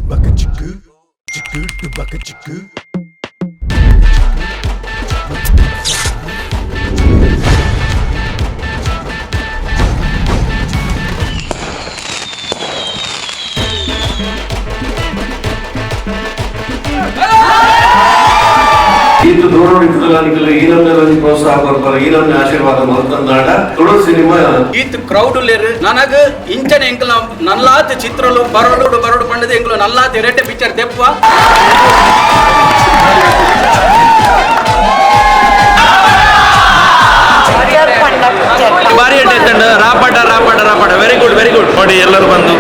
ಬಕ ಚಿಕ್ಕು ಚಿಕ್ಕು ಟುಬಕ ಚಿಕ್ಕು. ಈತ ದೂರ ಈ ನಮ್ಮನೆ ಪ್ರೋತ್ಸಾಹ ಕೊರ್ಪರ, ಈ ನಮ್ಮನೆ ಆಶೀರ್ವಾದ ಮಲ್ತಂದಾಡ ತುಳು ಸಿನಿಮಾ. ಈತ್ ಕ್ರೌಡ್ ಉಲ್ಲೇರು ನನಗ ಇಂಚನೆ ಎಂಕಲ್ನ ನಲ್ಲಾತ್ ಚಿತ್ರಲು ಬರಡು ಬರಡು ಪಂಡದ ಎಂಕಲು ನಲ್ಲಾತ್ ಎರಟೆ ಪಿಕ್ಚರ್ ದೆಪ್ಪ. ಬಾರಿ ಎಡ್ಡೆ ತಂಡ. ರಾಪಾಟ ರಾಪಾಟ ರಾಪಾಟ. ವೆರಿ ಗುಡ್, ವೆರಿ ಗುಡ್ ನೋಡಿ ಎಲ್ಲರೂ ಬಂದು.